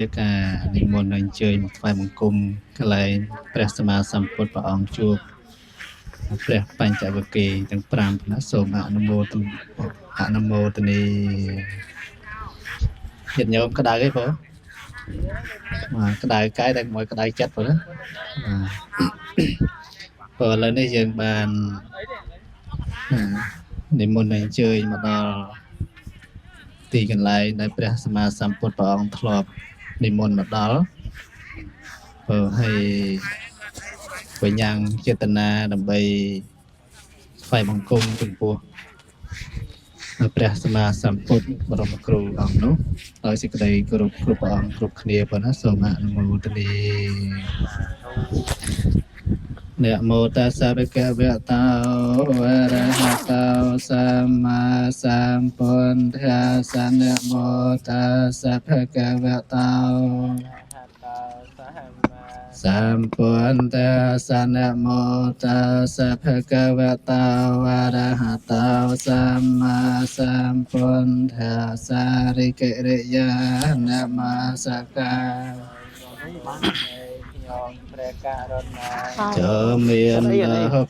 ការនិមន្តអញ្ជើញមកថ្វាយបង្គំកន្លែងព្រះសម្មាសម្ពុទ្ធព្រះអង្គជួបព្រះបញ្ចវគិ្គយទាំង5ណាសូមអនុមោទអនុមោទនីញាតិញោមក្តៅទេបងបាទក្តៅកាយតែមួយក្តៅចិត្តបងណាបាទព្រោះឥឡូវនេះយើងបាននិមន្តអញ្ជើញមកដល់ទីកន្លែងដែលព្រះសម្មាសម្ពុទ្ធព្រះអង្គធ្លាប់និមន្តមកដល់ព្រោះហើយបញ្ញាចេតនាដើម្បីថ្វាយបង្គំចំពោះព្រះសម្មាសម្ពុទ្ធបរមគ្រូអង្គនោះដោយសេចក្តីគោរពគ្រប់ព្រះអង្គគ្រប់គ្នាប៉ុណ្ណាសូមអនុមោទនានមោតស្សៈភគវតោអរហតោសម្មាសម្ពុទ្ធាសនមោតស្សៈភគវតោសម្ពុទ្ធាសនមោតស្សៈភគវតោអរហតោសម្មាសម្ពុទ្ធាសារិកិរិយានមសកា ព្រះករុណា ចូលមាន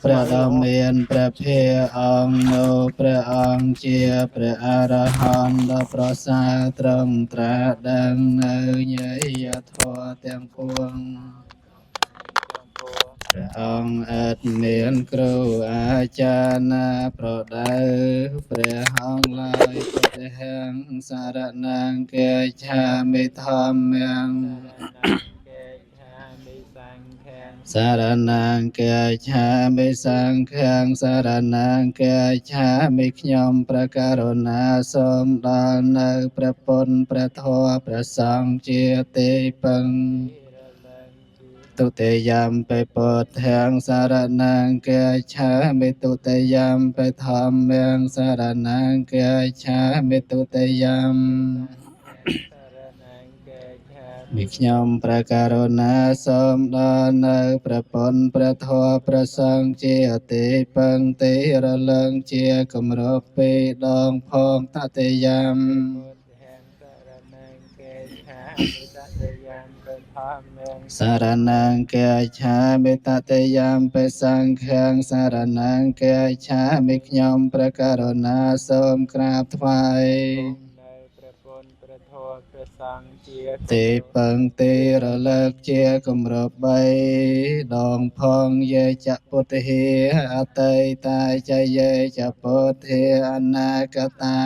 ព្រះដ៏មានព្រះភិអង្គនោះព្រះអង្គជាព្រះអរហន្តដ៏ប្រសើរត្រង់ត្រាស់ដឹងនៅញយធម៌ទាំងពួងព្រះអង្គឥតមានគ្រូអាចារ្យណាប្រដៅព្រះអង្គឡើយពុទ្ធហੰសារណង្គេឆាមិធម្មំសារណង្គេឆាមិសង្ឃាំសារណង្គេឆាមិខ្ញុំព្រះករុណាសូមដល់នៅព្រះពុទ្ធព្រះធម៌ព្រះសង្ឃជាទីពឹងទុតិយំបិពុទ្ធាំសារណង្គេឆាមិទុតិយំបិធម្មំសារណង្គេឆាមិទុតិយំមីខ្ញុំព្រះករុណាសូមដល់នៅព្រះពុទ្ធព្រះធម៌ព្រះសង្ឃជាទីពឹងទីរលឹងជាគម្រប់ពីរដងផងតតិយំសារណង្គេឆាមិតតិយំបិសង្ឃាំសារណង្គេឆាមិខ្ញុំព្រះករុណាសូមក្រាបថ្វាយទីពឹងទីរលឹកជាគម្របបីដងផងយេចពុទ្ធិអតីតាចយេចពុទ្ធិអនាគតា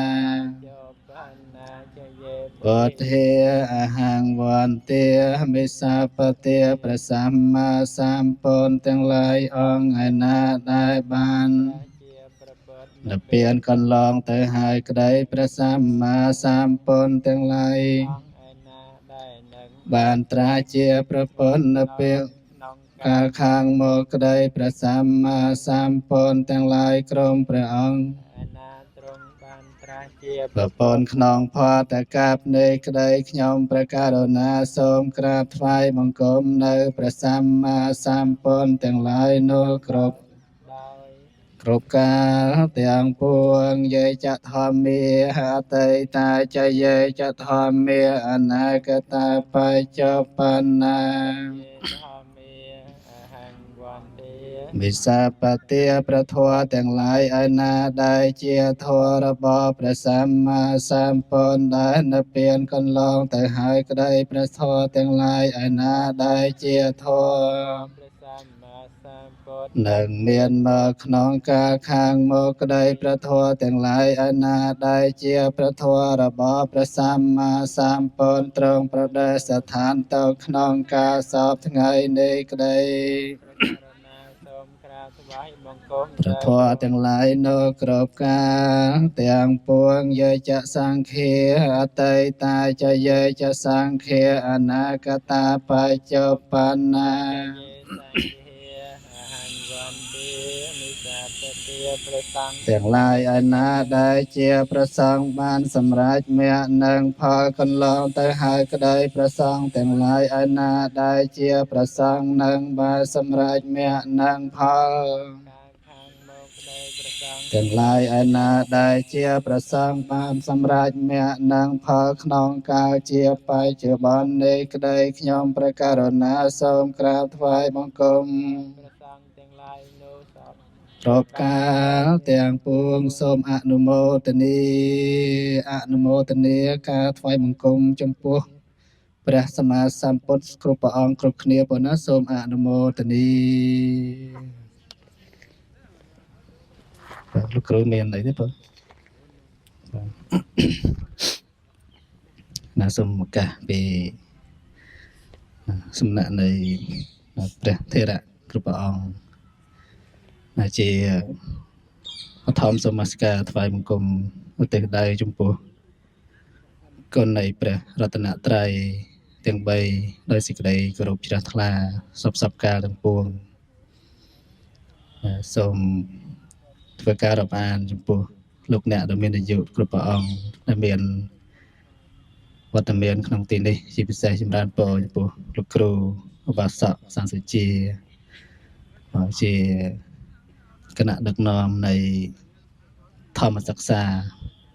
ពុទ្ធាអហង្វន្ទាមិសាបតិព្រះសម្មាសម្ពុទ្ធទាំងឡាយអង្គឯណាដែលបាននិព្វានកន្លងទៅហើយក្តីព្រះសម្មាសម្ពុទ្ធទាំងឡាយបានត្រាស់ជាប្រពន្ធនៅពេលកាលខាងមកក្តីព្រះសម្មាសម្ពុទ្ធទាំងឡាយក្រុមព្រះអង្គប្រពន្ធក្នុងផតកັບនៃក្តីខ្ញុំព្រះករុណាសូមក្រាបថ្វាយបង្គំនៅព្រះសម្មាសម្ពុទ្ធទាំងឡាយនោះគ្រប់គ្រប់កាលទាំងពួងយេចធម្មាអតីតាចយេចធម្មាអនាគតាបច្ចុប្បន្នាមិសាបតិព្រះធម៌ទាំងឡាយឯណាដែលជាធម៌របស់ព្រះសម្មាសម្ពុទ្ធដែលនិព្វានកន្លងទៅហើយក្តីព្រះធម៌ទាំងឡាយឯណាដែលជាធម៌នឹងមានមកក្នុងកាលខាងមកក្តីព្រះធម៌ទាំងឡាយឯណាដែលជាព្រះធម៌របស់ព្រះសម្មាសម្ពុទ្ធទ្រង់ប្រដេស្ថានទៅក្នុងកាលសពថ្ងៃនេះក្តីព្រះធម៌ទាំងឡាយនៅគ្រប់កាលទាំងពួងយេចសង្ឃាអតីតាចយេចសង្ឃាអនាគតាបច្ចុប្បន្នាទាំងឡាយឯណាដែលជាព្រះសង្ឃបានសម្រេចមគ្គនិងផលកន្លងទៅហើយក្តីព្រះសង្ឃទាំងឡាយឯណាដែលជាព្រះសង្ឃនឹងបានសម្រេចមគ្គនិងផល ទាំងឡាយឯណាដែលជាប្រសង្ឃបានសម្រេចមគ្គនិងផលក្នុងកាលជាបច្ចុប្បន្ននេះក្តីខ្ញុំព្រះករុណាសូមក្រាបថ្វាយបង្គំ ព្រះសង្ឃទាំងឡាយនោះសព គ្រប់កាលទាំងពួងសូមអនុមោទនីអនុមោទនាការថ្វាយបង្គំចំពោះព្រះសម្មាសម្ពុទ្ធគ្រប់ព្រះអង្គគ្រប់គ្នាប៉ុណ្ណាសូមអនុមោទនីបាទលោកគ្រូមានអីទេបងបាទណាសូមឱកាសពីសំណាក់នៃព្រះថេរៈគ្រប់ព្រះអង្គណាជាបឋមសូមនមស្ការថ្វាយបង្គំឧទ្ទិសដៅចំពោះគុណនៃព្រះរតនត្រ័យទាំង3ដោយសេចក្តីគោរពជ្រះថ្លាសពសពកាលទាំងពួងបាទសូមធ្វើការរាប់អានចំពោះលោកអ្នកដែលមានអាយុគ្រប់ព្រះអង្គដែលមានវត្តមានក្នុងទីនេះជាពិសេសចម្រើនពរចំពោះលោកគ្រូឧបាសកសានសុជាបាទជាគណៈដឹកនាំនៃធម្មសិក្សា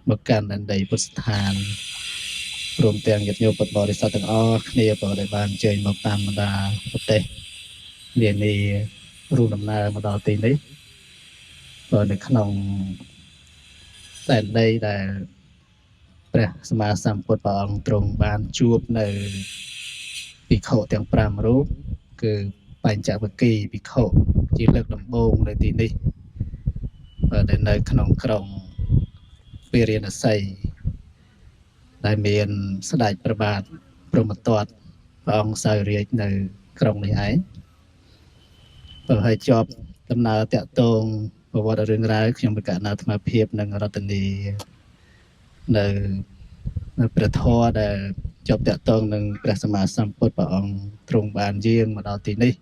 មកកាន់ដែនដីពុទ្ធស្ថានព្រមទាំងញាតិញោមពុទ្ធបរិស័ទទាំងអស់គ្នាក៏ដែលបានអញ្ជើញមកតាមបណ្ដាប្រទេសនានារួមដំណើរមកដល់ទីនេះក៏នៅក្នុងដែនដីដែលព្រះសម្មាសម្ពុទ្ធព្រះអង្គទ្រង់បានជួបនៅភិក្ខុទាំង5រូបគឺបញ្ចវគិ្គយភិក្ខុជាលើកដំបូងនៅទីនេះបាទដែលនៅក្នុងក្រុងពារាណសីដែលមានស្ដេចព្រះបាទព្រហ្មទត្តព្រះអង្គសោយរាជនៅក្រុងនេះឯងបើឲ្យជាប់ដំណើរតាក់ទងប្រវត្តិរឿងរ៉ាវខ្ញុំប្រកាសនៅអាត្មាភាពនិងរតនីនៅព្រះធម៌ដែលជាប់តាក់ទងនឹងព្រះសម្មាសម្ពុទ្ធព្រះអង្គទ្រង់បានយាងមកដល់ទីនេះ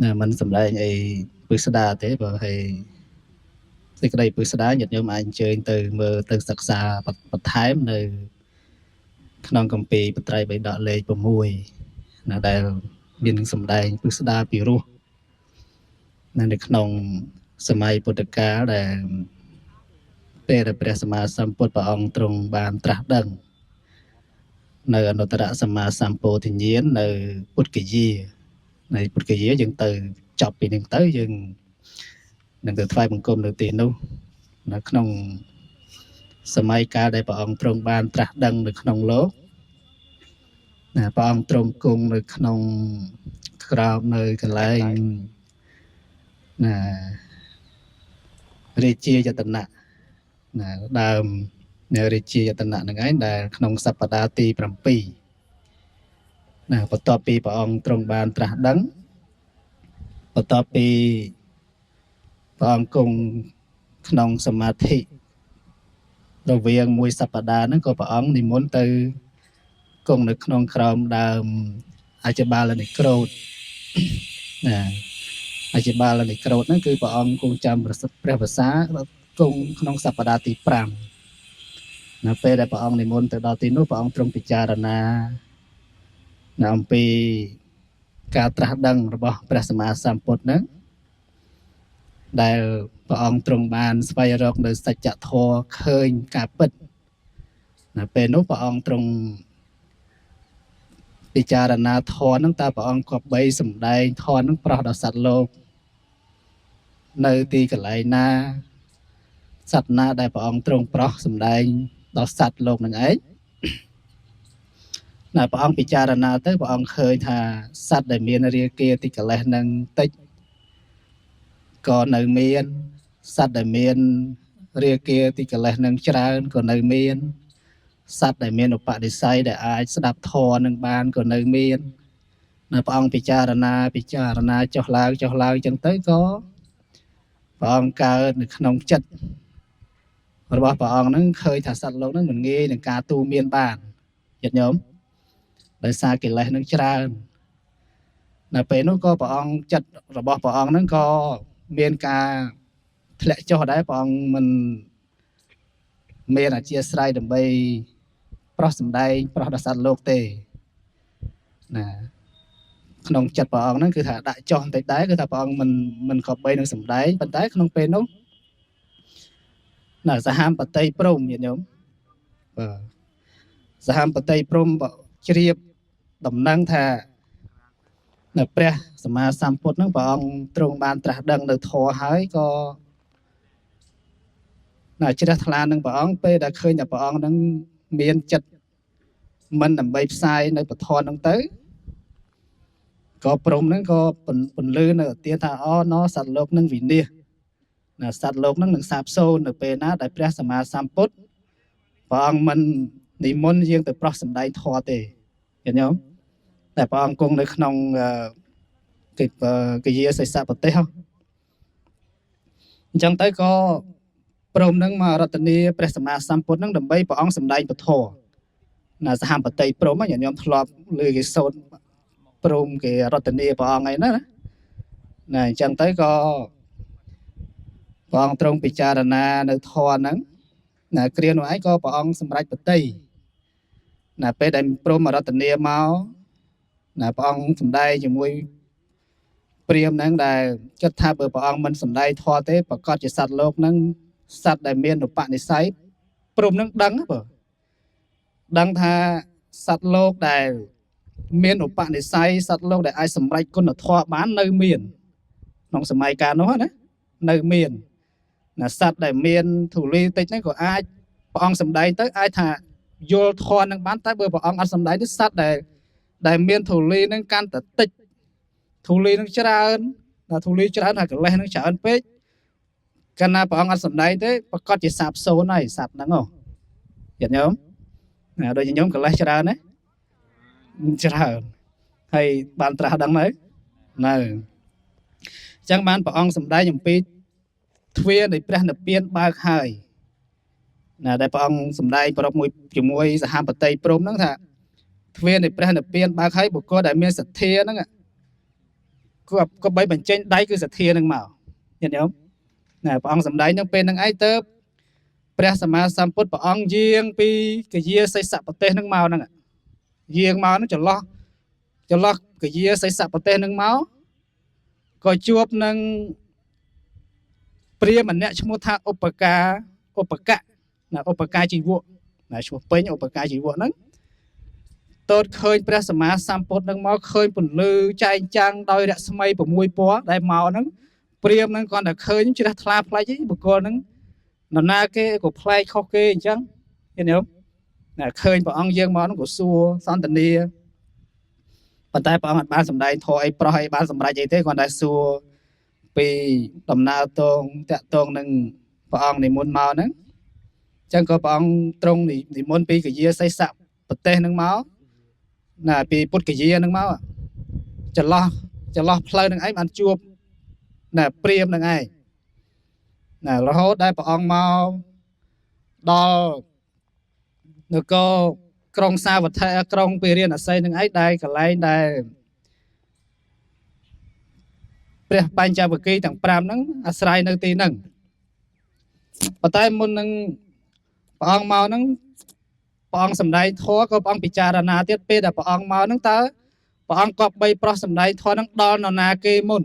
ណាមិនសម្ដែងអីពិស្ដាទេបើឲ្យសេចក្តីពិស្ដាញាតិញោមអាចអញ្ជើញទៅមើលទៅសិក្សាបន្ថែមនៅក្នុងគម្ពីរបត្រៃបិដកលេខ6ណាដែលមានសម្ដែងពិស្ដាពីរោះនៅក្នុងសម័យពុទ្ធកាលដែលពេលដែលព្រះសម្មាសម្ពុទ្ធព្រះអង្គទ្រង់បានត្រាស់ដឹងនៅអនុត្តរសម្មាសម្ពោធិញ្ញាណនៅពុទ្ធគយានៃពុទ្ធគយាយើងទៅចប់ពីនឹងទៅយើងនឹងទៅថ្វាយបង្គំនៅទីនោះនៅក្នុងសម័យកាលដែលព្រះអង្គទ្រង់បានត្រាស់ដឹងនៅក្នុងលោកណាព្រះអង្គទ្រង់គង់នៅក្នុងក្រោមនៅកន្លែងណារាជាយតនៈណាដើមនៅរាជាយតនៈហ្នឹងឯងដែលក្នុងសប្តាហ៍ទី7ណាបន្ទាប់ពីព្រះអង្គទ្រង់បានត្រាស់ដឹងបន្ទាប់ពីព្រះអង្គគង់ក្នុងសមាធិរវាងមួយសប្តាហ៍ហ្នឹងក៏ព្រះអង្គនិមន្តទៅគង់នៅក្នុងក្រោមដើមអជ្ជបាលនិក្រូធណាអជ្ជបាលនិក្រូធហ្នឹងគឺព្រះអង្គគង់ចាំព្រះវស្សាគង់ក្នុងសប្តាហ៍ទី5នៅពេលដែលព្រះអង្គនិមន្តទៅដល់ទីនោះព្រះអង្គទ្រង់ពិចារណានៅអំពីការត្រាស់ដឹងរបស់ព្រះសម្មាសម្ពុទ្ធហ្នឹងដែលព្រះអង្គទ្រង់បានស្វែងរកនៅសច្ចធម៌ឃើញការពិតនៅពេលនោះព្រះអង្គទ្រង់ពិចារណាធម៌ហ្នឹងតើព្រះអង្គគប្បីសម្ដែងធម៌ហ្នឹងប្រោះដល់សត្វលោកនៅទីកន្លែងណាសត្វណាដែលព្រះអង្គទ្រង់ប្រោះសម្ដែងដល់សត្វលោកនឹងឯងណាព្រះអង្គពិចារណាទៅព្រះអង្គឃើញថាសត្វដែលមានរាគាតិកិលេសនឹងតិចក៏នៅមានសត្វដែលមានរាគាតិកិលេសនឹងច្រើនក៏នៅមានសត្វដែលមានឧបនិស្ស័យដែលអាចស្ដាប់ធម៌នឹងបានក៏នៅមាននៅព្រះអង្គពិចារណាចុះឡើងចុះឡើងចឹងទៅក៏ព្រះអង្គកើតនៅក្នុងចិត្តរបស់ព្រះអង្គហ្នឹងឃើញថាសត្វលោកហ្នឹងមិនងាយនឹងការទូមានបានញាតិញោមដោយសារកិលេសនឹងច្រើននៅពេលនោះក៏ព្រះអង្គចិត្តរបស់ព្រះអង្គហ្នឹងក៏មានការធ្លាក់ចុះដែរព្រះអង្គមិនមានអធិស្ឋានដើម្បីប្រោះសម្ដែងប្រោះដល់សត្វលោកទេណា ក្នុងចិត្តព្រះអង្គហ្នឹងគឺថាដាក់ចុះបន្តិចដែរគឺថាព្រះអង្គមិនគប្បីនឹងសម្ដែងប៉ុន្តែក្នុងពេលនោះណាសហមបតីព្រំញាតិញោមបាទសហមបតីព្រំជ្រាបដំណឹងថានៅព្រះសម្មាសម្ពុទ្ធហ្នឹងព្រះអង្គទ្រង់បានត្រាស់ដឹងនៅធម៌ហើយក៏ណាជ្រះថ្លានឹងព្រះអង្គពេលដែលឃើញតែព្រះអង្គហ្នឹងមានចិត្តមិនដើម្បីផ្សាយនៅពធហ្នឹងទៅក៏ព្រំហ្នឹងក៏ពន្លឺនៅទានថាអូណសត្វលោកនឹងវិនាសណាសត្វលោកហ្នឹងនឹងសាបសូន្យនៅពេលណាដែលព្រះសម្មាសម្ពុទ្ធព្រះអង្គមិននិមន្តយាងទៅប្រោះសម្ដែងធម៌ទេឃើញទេតែព្រះអង្គគង់នៅក្នុងកិយាសិសប្រទេសអញ្ចឹងទៅក៏ព្រមនឹងមករតនាព្រះសម្មាសម្ពុទ្ធនឹងដើម្បីព្រះអង្គសម្ដែងពធណាសហមបតីព្រមញាតិញោមធ្លាប់ឮគេសូត្រព្រមគេរតនាព្រះអង្គឯណាណាអញ្ចឹងទៅក៏ព្រះអង្គទ្រង់ពិចារណានៅធម៌ហ្នឹងណាគ្រានោះឯងក៏ព្រះអង្គសម្រេចបតីណាពេលដែលព្រមរតនាមកណាព្រះអង្គសម្ដែងជាមួយព្រាហ្មណ៍ហ្នឹងដែលគិតថាបើព្រះអង្គមិនសម្ដែងធម៌ទេប្រកាសជាសត្វលោកហ្នឹងសត្វដែលមានឧបនិស្ស័យព្រមនឹងដឹងបើដឹងថាសត្វលោកដែលមានឧបនិស្ស័យសត្វលោកដែលអាចសម្រេចគុណធម៌បាននៅមានក្នុងសម័យកាលនោះណានៅមានណាសត្វដែលមានធូលីតិចហ្នឹងក៏អាចព្រះអង្គសម្ដែងទៅអាចថាយល់ធម៌នឹងបានតែបើព្រះអង្គអត់សម្ដែងទេសត្វដែលមានធូលីហ្នឹងកាន់តែតិចធូលីនឹងច្រើនណាធូលីច្រើនហើយកលេសនឹងច្រើនពេកកាលណាព្រះអង្គអត់សម្ដែងទេប្រកាសជាសាបសូន្យហើយសត្វហ្នឹងហ៎ញាតិញោមណាដូចញោមកលេសច្រើនណាច្រើនហើយបានត្រាស់ដឹងនៅនៅអញ្ចឹងបានព្រះអង្គសម្ដែងអំពីទ្វារនៃព្រះនិព្វានបើកហើយណាដែលព្រះអង្គសម្ដែងប្រពមួយជាមួយសហបតីព្រំហ្នឹងថាទ្វារនៃព្រះនិព្វានបើកហើយបុគ្គលដែលមានសទ្ធាហ្នឹងក៏បីបញ្ចេញដៃគឺសទ្ធានឹងមកញាតិញោមណាព្រះអង្គសម្ដែងនឹងពេលហ្នឹងឯងទៅព្រះសម្មាសម្ពុទ្ធព្រះអង្គយាងពីកយាសិសប្រទេសហ្នឹងមកហ្នឹងយាងមកហ្នឹងចន្លោះកយាសិសប្រទេសហ្នឹងមកក៏ជួបនឹងព្រាហ្មណ៍ម្នាក់ឈ្មោះថាឧបកាឧបកៈណាឧបកាជីវៈណាឈ្មោះពេញឧបកាជីវៈហ្នឹងតូតឃើញព្រះសម្មាសម្ពុទ្ធនឹងមកឃើញពន្លឺចែងចាំងដោយរស្មី6ពណ៌ដែលមកហ្នឹងព្រាហ្មណ៍ហ្នឹងគាត់តែឃើញជ្រះថ្លាប្លែកឯងបុគ្គលហ្នឹងនរណាគេក៏ប្លែកខុសគេអញ្ចឹងឃើញទេណាឃើញព្រះអង្គយើងមកហ្នឹងក៏សួរសន្តានាប៉ុន្តែព្រះអង្គអត់បានសម្ដែងធម៌អីប្រោះអីបានសម្រេចអីទេគាត់តែសួរពីដំណើរតងតាក់តងនឹងព្រះអង្គនិមន្តមកហ្នឹងអញ្ចឹងក៏ព្រះអង្គទ្រង់និមន្តពីកយាសិសៈប្រទេសហ្នឹងមកណាពីពុទ្ធគយាហ្នឹងមកចន្លោះផ្លូវហ្នឹងឯងបានជួបណាព្រាហ្មណ៍ហ្នឹងឯងណារហូតដែលព្រះអង្គមកដល់នគរក្រុងសាវត្ថីក្រុងពារាណសីហ្នឹងឯងដែលកន្លែងដែលព្រះបញ្ចវគិ្គយ៍ទាំង5ហ្នឹងអាស្រ័យនៅទីហ្នឹងប៉ុន្តែមុននឹងព្រះអង្គមកហ្នឹងព្រះអង្គសម្ដែងធម៌ក៏ព្រះអង្គពិចារណាទៀតពេលដែលព្រះអង្គមកហ្នឹងតើព្រះអង្គគប្បីប្រោះសម្ដែងធម៌ហ្នឹងដល់នរណាគេមុន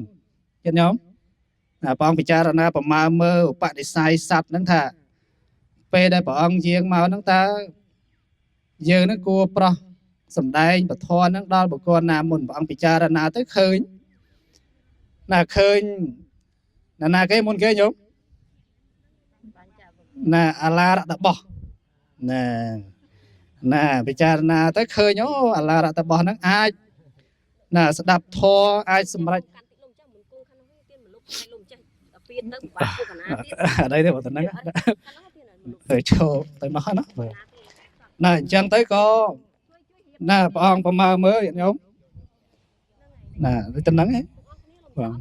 ឃើញទេណាព្រះអង្គពិចារណាប្រមាមើលឧបនិស្ស័យសត្វហ្នឹងថាពេលដែលព្រះអង្គយាងមកហ្នឹងតើយើងហ្នឹងគួរប្រោះសម្ដែងពធហ្នឹងដល់បុគ្គលណាមុនព្រះអង្គពិចារណាទៅឃើញណាឃើញណាណាគេមុនគេញោមណាអាឡារតបោះណាណាពិចារណាទៅឃើញអូអាឡារតបោះហ្នឹងអាចណាស្ដាប់ធម៌អាចសម្រេចអត់អីទេបើតែហ្នឹងទៅឈោទៅមកណាណាអញ្ចឹងទៅក៏ណាព្រះអង្គប្រមើមើលញោមណាទៅហ្នឹងឯងបាទ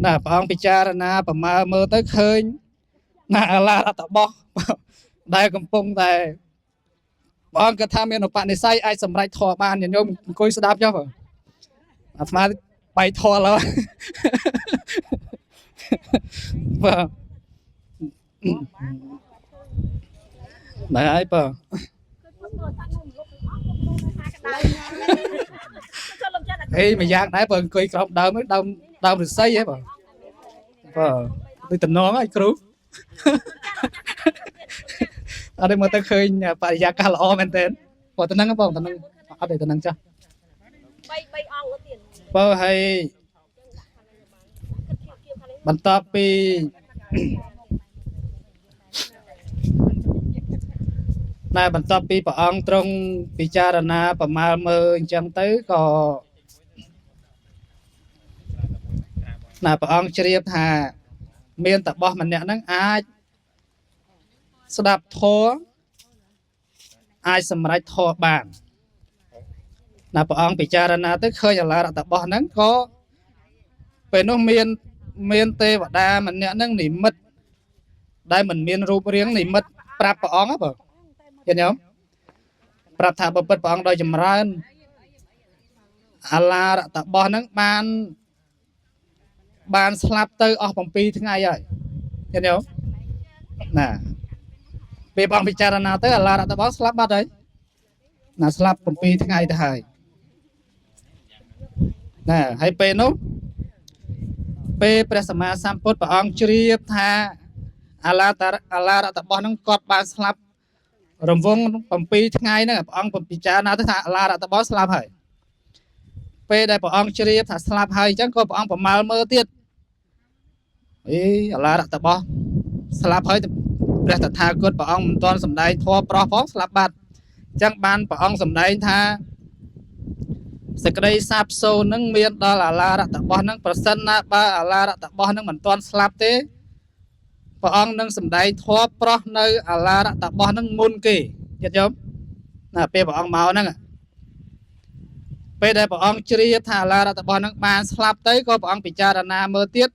ណាព្រះអង្គពិចារណាប្រមើមើលទៅឃើញណាអាឡារតបោះដែលកំពុងតែព្រះអង្គគាត់ថាមានឧបនិស្ស័យអាចសម្រេចធម៌បានញោមអង្គុយស្ដាប់ចុះអាត្មាបែកធម៌ឡើយបាទណែហើយបាទ អីមួយយ៉ាងដែរបើអង្គុយក្រោមដើមហ្នឹងដើមដើមឫស្សីហ៎បងបាទដូចតំណងហើយគ្រូអត់ទេមើលទៅឃើញបរិយាកាសល្អមែនទែនបងតំណឹងបងតំណឹងអត់ទេតំណឹងចាស់ 3អង្គទៀត បើហើយបន្ទាប់ពី ណែបន្ទាប់ពីព្រះអង្គទ្រង់ពិចារណាប្រមាលមើលអញ្ចឹងទៅក៏ណែព្រះអង្គជ្រាបថាមានតបោះម្នាក់ហ្នឹងអាចស្ដាប់ធម៌អាចសម្រេចធម៌បានណែព្រះអង្គពិចារណាទៅឃើញអាឡារតបោះហ្នឹងក៏ពេលនោះមានទេវតាម្នាក់ហ្នឹងនិមិត្តដែលមិនមានរូបរាងនិមិត្តប្រាប់ព្រះអង្គហ៎បង ឃើញទេប្រាប់ថាបើពិតព្រះអង្គដោយចម្រើនអាឡារតបោះហ្នឹងបានស្លាប់ទៅអស់7ថ្ងៃហើយឃើញទេណាពេលព្រះអង្គពិចារណាទៅអាឡារតបោះស្លាប់បាត់ហើយណាស្លាប់7ថ្ងៃទៅហើយណាហើយពេលនោះពេលព្រះសម្មាសម្ពុទ្ធព្រះអង្គជ្រាបថាអាឡារតបោះហ្នឹងគាត់បានស្លាប់រង្វង់7ថ្ងៃហ្នឹងព្រះអង្គពិចារណាទៅថាអាឡារតបោះស្លាប់ហើយពេលដែលព្រះអង្គជ្រាបថាស្លាប់ហើយអញ្ចឹងក៏ព្រះអង្គប្រមាលមើលទៀតអីអាឡារតបោះស្លាប់ហើយព្រះតថាគតព្រះអង្គមិនទាន់សម្ដែងធម៌ប្រោះផងស្លាប់បាត់អញ្ចឹងបានព្រះអង្គសម្ដែងថាសេចក្តីសាបសូន្យហ្នឹងមានដល់អាឡារតបោះហ្នឹងប្រសិនណាបើអាឡារតបោះហ្នឹងមិនទាន់ស្លាប់ទេព្រះអង្គនឹងសម្ដែងធម៌ប្រោះនៅអាឡារតបោះហ្នឹងមុនគេយល់ទេណាពេលព្រះអង្គមកហ្នឹងពេលដែលព្រះអង្គជ្រាបថាអាឡារតបោះហ្នឹងបានស្លាប់ទៅក៏ព្រះអង្គពិចារណាមើលទៀត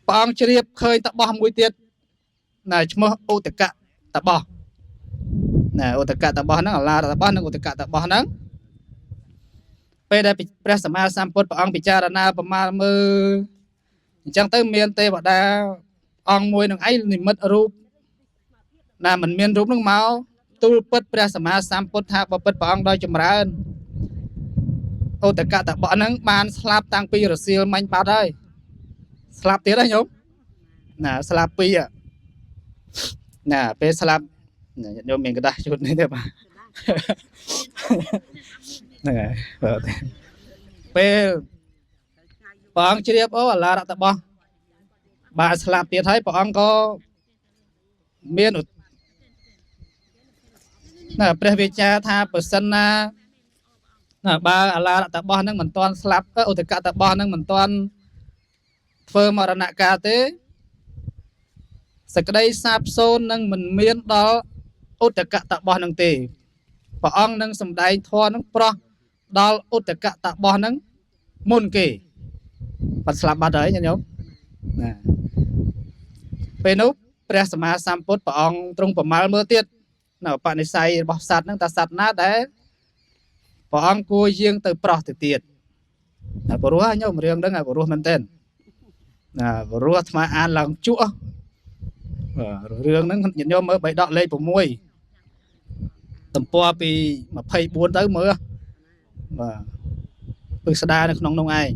ព្រះអង្គជ្រាបឃើញតបោះមួយទៀតណាឈ្មោះឧតកៈតបោះណាឧតកៈតបោះហ្នឹងអាឡារតបោះនិងឧតកៈតបោះហ្នឹងពេលដែលព្រះសម្មាសម្ពុទ្ធព្រះអង្គពិចារណាប្រមាណមើលអញ្ចឹងទៅមានទេវតាអង្គមួយនឹងឯងនិមិត្តរូបណាមិនមានរូបនឹងមកទូលពិតព្រះសម្មាសម្ពុទ្ធថាបពិតព្រះអង្គដោយចម្រើនឧតកៈតបៈហ្នឹងបានស្លាប់តាំងពីរសៀលមិញបាត់ហើយស្លាប់ទៀតហ៎ញោមណាស្លាប់ពីរណាពេលស្លាប់ញោមមានกระดาษชุดនេះទេបាទហ្នឹងហើយបាទពេលព្រះអង្គជ្រាបអូអាឡារតបោះបាទស្លាប់ទៀតហើយព្រះអង្គក៏មានណាព្រះវាចាថាប្រសិនណាណាបើអាឡារតបោះហ្នឹងមិនទាន់ស្លាប់ឧតកតបោះហ្នឹងមិនទាន់ធ្វើមរណកាលទេសេចក្តីសាបសូន្យនឹងមិនមានដល់ឧតកតបោះហ្នឹងទេព្រះអង្គនឹងសម្ដែងធម៌ហ្នឹងប្រោះដល់ឧតកតបោះហ្នឹងមុនគេបាត់ស្លាប់បាត់ហើយញោមណាពេលនោះព្រះសម្មាសម្ពុទ្ធព្រះអង្គទ្រង់ប្រមាលមើលទៀតនៅបនិស័យរបស់សត្វហ្នឹងតើសត្វណាដែលព្រះអង្គគួរយាងទៅប្រោះទៅទៀតណាព្រោះញោមរឿងហ្នឹងព្រោះមែនទែនណាព្រោះអាត្មាអានឡើងជក់បាទរឿងហ្នឹងញោមមើលបៃដកលេខ6ទំព័រពី24ទៅមើលបាទពឹស្ដានៅក្នុងនោះឯងអញ្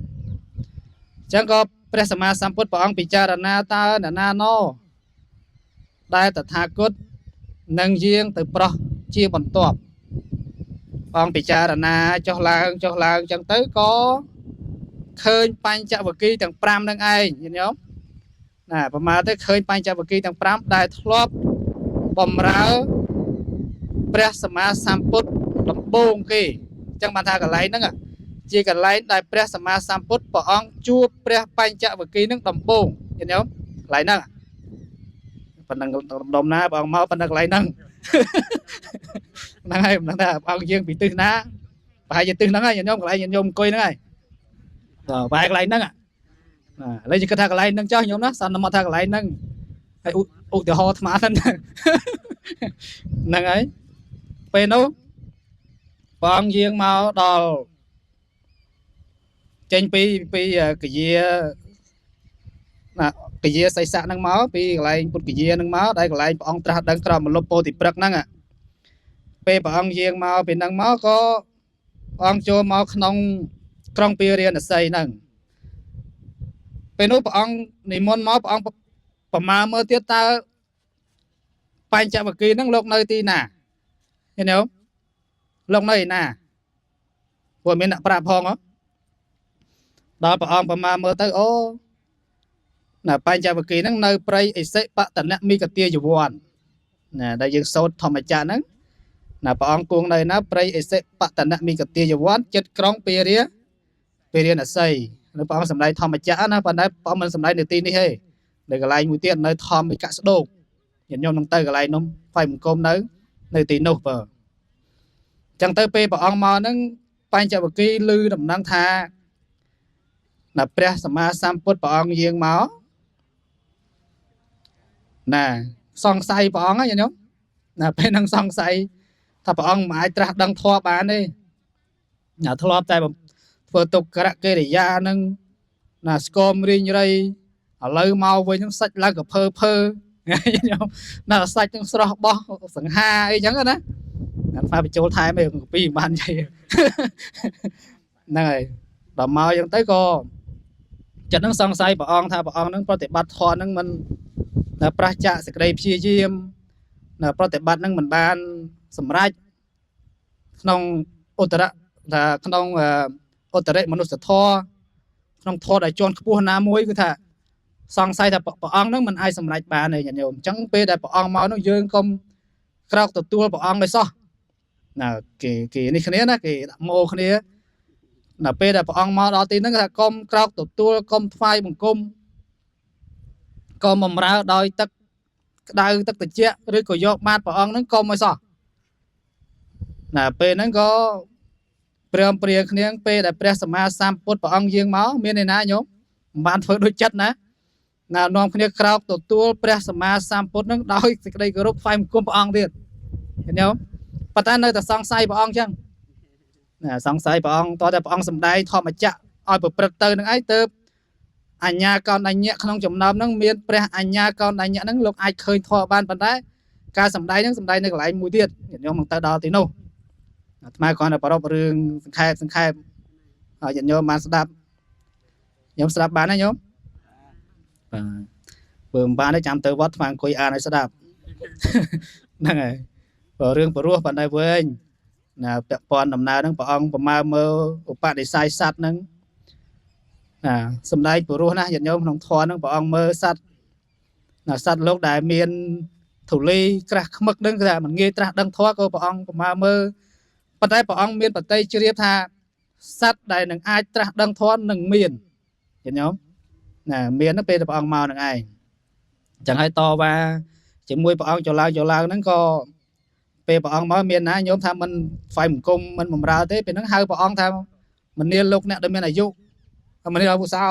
ចឹងក៏ព្រះសម្មាសម្ពុទ្ធព្រះអង្គពិចារណាតើអ្នកណាណដែលតថាគតនឹងយាងទៅប្រោះជាបន្ទាប់ព្រះអង្គពិចារណាចុះឡើងចុះឡើងអញ្ចឹងទៅក៏ឃើញបញ្ចវគិ្គយ៍ទាំង5នឹងឯងញោមណាប្រមាណទៅឃើញបញ្ចវគិ្គយ៍ទាំង5ដែលធ្លាប់បំរើព្រះសម្មាសម្ពុទ្ធដំបូងគេអញ្ចឹងបានថាកន្លែងហ្នឹងជាកន្លែងដែលព្រះសម្មាសម្ពុទ្ធព្រះអង្គជួបព្រះបញ្ចវគិ្គយ៍ហ្នឹងដំបូងញោមកន្លែងហ្នឹងប៉ុណ្ណឹងដុំណាព្រះអង្គមកប៉ុណ្ណឹងកន្លែងហ្នឹងហ្នឹងហើយមិនដឹងថាព្រះអង្គយាងពីទិសណាប្រហែលជាទិសហ្នឹងហើយញោមកន្លែងញោមអង្គុយហ្នឹងហើយបាទប្រហែលកន្លែងហ្នឹងណាឥឡូវយើងគិតថាកន្លែងហ្នឹងចុះញោមណាសន្មតថាកន្លែងហ្នឹងហើយឧទាហរណ៍អាត្មាហ្នឹងហ្នឹងហើយពេលនោះព្រះអង្គយាងមកដល់ចេញពីពកាណាពកាសីស័កហ្នឹងមកពីកន្លែងពុទ្ធគយាហ្នឹងមកដែលកន្លែងព្រះអង្គត្រាស់ដឹងក្រោមម្លប់ពោធិព្រឹកហ្នឹងពេលព្រះអង្គយាងមកពីហ្នឹងមកក៏ ព្រះអង្គចូលមកក្នុងក្រុងពារាណសីហ្នឹងពេលនោះព្រះអង្គនិមន្តមកព្រះអង្គប្រមាមើលទៀតតើបញ្ចវគិ្គយ៍ហ្នឹងលោកនៅទីណាឃើញទេលោកនៅឯណាព្រោះមានអ្នកប្រាប់ផងដល់ព្រះអង្គប្រមាមើលទៅអូណាបញ្ចវគិ្គយ៍ហ្នឹងនៅព្រៃឥសិបតនមិកទាយវ័នណាដែលយើងសូត្រធម្មចក្រហ្នឹងណាព្រះអង្គគង់នៅណាព្រៃឥសិបតនមិកទាយវ័នចិត្តក្រុងពារាណសីនៅព្រះអង្គសម្ដែងធម្មចក្រណាប៉ុន្តែព្រះអង្គមិនសម្ដែងនៅទីនេះទេនៅកន្លែងមួយទៀតនៅធម្មិកស្ដូកញាតិញោមនឹងទៅកន្លែងនោះថ្វាយបង្គំនៅទីនោះបើអញ្ចឹងទៅពេលព្រះអង្គមកហ្នឹងបញ្ចវគិ្គយ៍ឮដំណឹងថាណាព្រះសម្មាសម្ពុទ្ធព្រះអង្គយាងមកណាសង្ស័យព្រះអង្គណាញាតិញោមណាពេលហ្នឹងសង្ស័យថាព្រះអង្គមិនអាចត្រាស់ដឹងធម៌បានទេណាធ្លាប់តែធ្វើទុក្ករកិរិយាហ្នឹងណាស្គមរីងរៃឥឡូវមកវិញហ្នឹងសាច់ឡើងកភើភើញោមណាសាច់ហ្នឹងស្រស់បោះសង្ហាអីចឹងណាអាត្មាបញ្ចូលថែមឯងពីមិនបាននិយាយហ្នឹងហើយដល់មកចឹងទៅក៏ចិត្តហ្នឹងសង្ស័យព្រះអង្គថាព្រះអង្គហ្នឹងប្រតិបត្តិធម៌ហ្នឹងមិនប្រះចាកសេចក្តីព្យាយាមណាប្រតិបត្តិហ្នឹងមិនបានសម្រេចក្នុងឧត្តរៈថាក្នុងឧត្តរិមនុស្សធម៌ក្នុងធម៌ដែលជាន់ខ្ពស់ណាមួយគឺថាសង្ស័យថាព្រះអង្គហ្នឹងមិនអាចសម្រេចបានទេញាតិញោមអញ្ចឹងពេលដែលព្រះអង្គមកហ្នឹងយើងកុំក្រោកទទួលព្រះអង្គឲ្យសោះណាគេនេះគ្នាណាគេដាក់ម៉ូគ្នាណាពេលដែលព្រះអង្គមកដល់ទីហ្នឹងគេថាកុំក្រោកទទួលកុំថ្វាយបង្គំកុំបំរើដោយទឹកក្តៅទឹកត្រជាក់ឬក៏យកបាតព្រះអង្គហ្នឹងកុំឲ្យសោះណាពេលហ្នឹងក៏ព្រមព្រៀងគ្នាពេលដែលព្រះសម្មាសម្ពុទ្ធព្រះអង្គយាងមកមានឯណាញោមមិនបានធ្វើដូចចិត្តណាណានាំគ្នាក្រោកទទួលព្រះសម្មាសម្ពុទ្ធនឹងដោយសេចក្តីគោរពថ្វាយបង្គំព្រះអង្គទៀតឃើញទេប៉ុន្តែនៅតែសង្ស័យព្រះអង្គចឹងណាសង្ស័យព្រះអង្គតោះតែព្រះអង្គសម្ដែងធម្មចក្រឲ្យប្រព្រឹត្តទៅនឹងឯងទៅអញ្ញាកោណញ្ញៈក្នុងចំណោមហ្នឹងមានព្រះអញ្ញាកោណញ្ញៈហ្នឹងលោកអាចឃើញធម៌បានប៉ុន្តែការសម្ដែងហ្នឹងសម្ដែងនៅកន្លែងមួយទៀតញាតិញោមនឹងទៅដល់ទីនោះអាត្មាគ្រាន់តែប្រពរឿងសង្ខេបសង្ខេបហើយញាតិញោមបានស្ដាប់ញោមស្ដាប់បានទេញោមបាទបើមិនបានទេចាំទៅវត្តអាត្មាអង្គុយអានឲ្យស្ដាប់ហ្នឹងហើយបើរឿងព្រោះប៉ុន្តែវិញណាពាក់ព័ន្ធដំណើរហ្នឹងព្រះអង្គប្រមើមើលឧបនិស្ស័យសត្វហ្នឹងណាសម្ដែងព្រោះណាញាតិញោមក្នុងធម៌ហ្នឹងព្រះអង្គមើលសត្វណាសត្វលោកដែលមានធូលីក្រាស់ខ្មឹកហ្នឹងគឺថាមិនងាយត្រាស់ដឹងធម៌ក៏ព្រះអង្គប្រមើមើលប៉ុន្តែព្រះអង្គមានបតីជ្រាបថាសត្វដែលនឹងអាចត្រាស់ដឹងធម៌នឹងមានញាតិញោមណាមានហ្នឹងពេលព្រះអង្គមកនឹងឯងអញ្ចឹងហើយតវ៉ាជាមួយព្រះអង្គចឡើងចឡើងហ្នឹងក៏ពេលព្រះអង្គមកមានណាញោមថាមិនថ្វាយបង្គំមិនបំរើទេពេលហ្នឹងហៅព្រះអង្គថាមនាលលោកអ្នកដែលមានអាយុមនាលអាវុសោ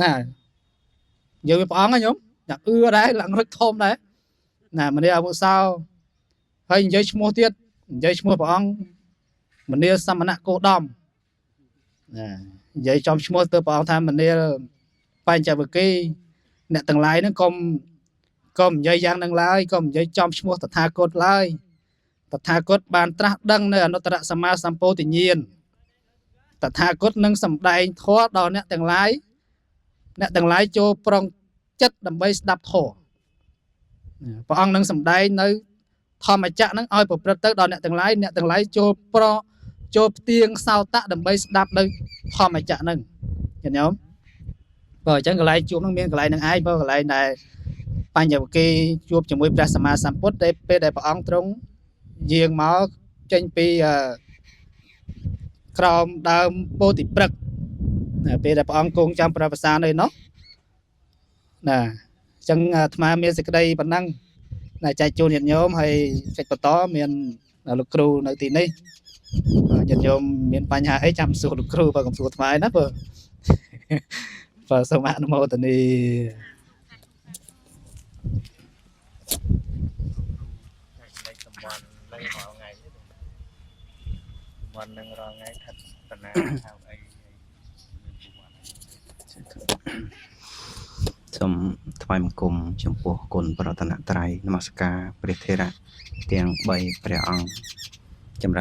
ណាយើងវាព្រះអង្គណាញោមដាក់អឿដែរឡើងរឹកធំដែរណាមនាលអាវុសោហើយនិយាយឈ្មោះទៀតនិយាយឈ្មោះព្រះអង្គមនាលសមណៈគោដមណានិយាយចំឈ្មោះទៅព្រះអង្គថាមនាលបញ្ចវគិ្គយ៍អ្នកទាំងឡាយហ្នឹងកុំនិយាយយ៉ាងហ្នឹងឡើយកុំនិយាយចំឈ្មោះតថាគតឡើយតថាគតបានត្រាស់ដឹងនៅអនុត្តរសម្មាសម្ពោធិញ្ញាណតថាគតនឹងសម្ដែងធម៌ដល់អ្នកទាំងឡាយអ្នកទាំងឡាយចូលប្រុងចិត្តដើម្បីស្ដាប់ធម៌ព្រះអង្គនឹងសម្ដែងនៅធម្មចក្រហ្នឹងឲ្យប្រព្រឹត្តទៅដល់អ្នកទាំងឡាយអ្នកទាំងឡាយចូលប្រចូលផ្ទៀងសោតៈដើម្បីស្ដាប់នៅធម្មចក្រហ្នឹងឃើញទេបើអញ្ចឹងកន្លែងជួបហ្នឹងមានកន្លែងហ្នឹងឯងបើកន្លែងដែលបញ្ញវគិ្គយ៍ជួបជាមួយព្រះសម្មាសម្ពុទ្ធដែលពេលដែលព្រះអង្គទ្រង់យាងមកចេញពីក្រោមដើមពោធិព្រឹក្សពេលដែលព្រះអង្គគង់ចាំព្រះប្រសានៅនោះណាអញ្ចឹងអាត្មាមានសេចក្តីប៉ុណ្ណឹងណាចែកជូនញាតិញោមហើយកិច្ចបន្តមានលោកគ្រូនៅទីនេះញាតិញោមមានបញ្ហាអីចាំសួរលោកគ្រូបើកុំសួរអាត្មាឯណាបើបើសូមអនុមោទនា លេខតំបន់លេខរាល់ថ្ងៃតំបន់នឹងរាល់ថ្ងៃស្ថិតបណ្ណាហៅអីមានប្រវត្តិសូមថ្វាយបង្គំចំពោះគុណព្រះរតនត្រ័យនមស្ការព្រះថេរៈទាំង3ព្រះអង្គចម្រើន